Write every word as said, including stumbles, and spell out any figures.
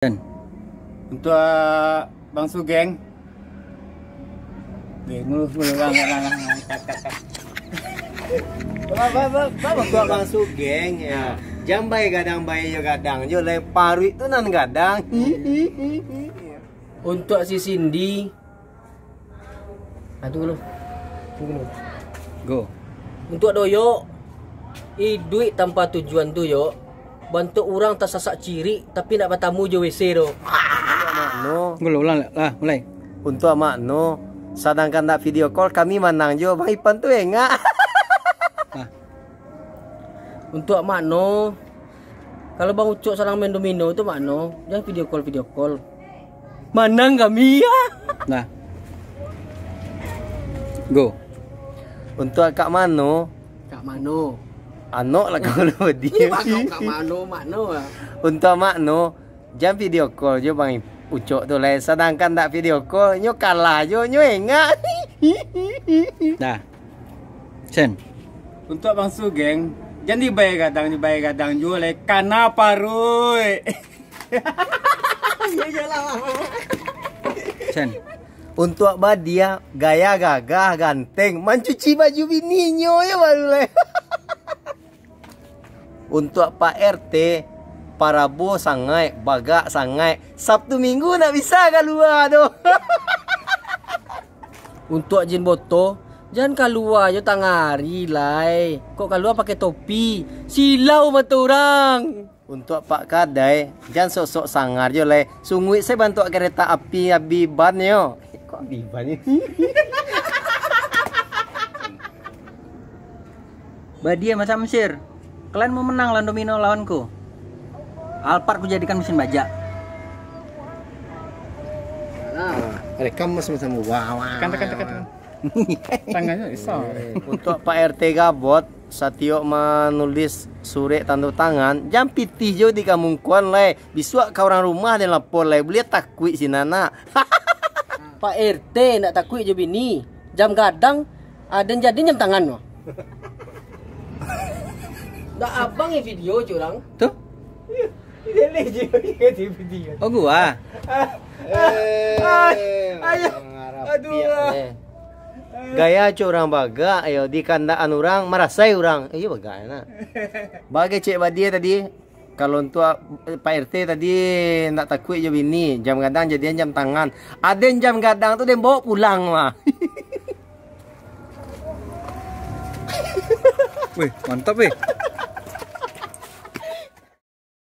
Dan. Untuak Bang Sugeng. Oke, ngulu, ngulu, ulang, ulang, ulang, ulang. Kat, kat, kat. Ba, ba, ba, ba, untuak Bang Sugeng, ya. Jan bae gadang, bae jo gadang jo, lai paruik tu nan gadang. Untuak si Cindy. Ah, tunggu dulu. Tunggu dulu. Go. Untuak Doyok, iduik tanpa tujuan tu, Yok, bantuak urang tasasak cirik, tapi nak batamu jo W C tu. Makno. Ulang lah, mulai. Untuak makno, sadangkan ndak video call, kami manang jo, Bang Ipan tu engak. Ah. Untuak makno, kalau Bang Ucok sadang main domino tu makno, jan video call, video call. Manang kami, ya. Nah. Go. Untuak Kak Mano. Kak Mano. Anok lah kalau dia. Ih, Kak Mano, makno lah. Untuak makno, jan video call jo Bang Ucok tu lai. Sadangkan ndak video call, nyo kalah jo, nyo engak. Dah. Sen. Untuak Bang Sugeng, jan dibae gadang, dibae gadang juo lai, kana paruik. Sen. Untuak Badia, gaya gagah, ganteng, mancuci baju bininyo yo baru lai. Untuak Pak R T, parabo sangaik, bagak sangaik, Sabtu Minggu ndak bisa kalua tu. Untuak Jin Boto, jan kalua jo tangah ari lai. Kok kalua pakai topi, silau mato urang. Untuak Pak Kadai, jan sok-sok sangar jo lai. Sunguik se bantuak kareta api abih ban yo. Kok abih ban yo? Badia masak Mesir. Kalian mau menang lawan domino lawanku? Alphard kujadikan mesin bajak. Ah, rekam mas sama-sama. Wah, wah, Tekan, tekan, tekan, wah. Tekan. Tangannya bisa. Untuak Pak R T Gabot, satiok manulis surek tando tangan, jan pitih jo di kamungkuan lai. Bisuak ka urang rumah den lapor lai, buliah takuik sinan nak. Pak R T ndak takuik jo bini. Jam gadang, aden jadi jam tangan tu. Ndak abang yang video curang. Tu? Dia leh je, dia di video. Oh, gua. Eh, Aduh. Gaya cok urang bagak, yo, di kandakan urang, marasai urang. Eh, iyo bagak, nak. Bagak cek Badia tadi. Kalau untuak, eh, Pak R T tadi ndak takuik jo bini, jam gadang jadian jam tangan. Aden jam gadang tu den bawa pulang mah. Weh, mantap, weh.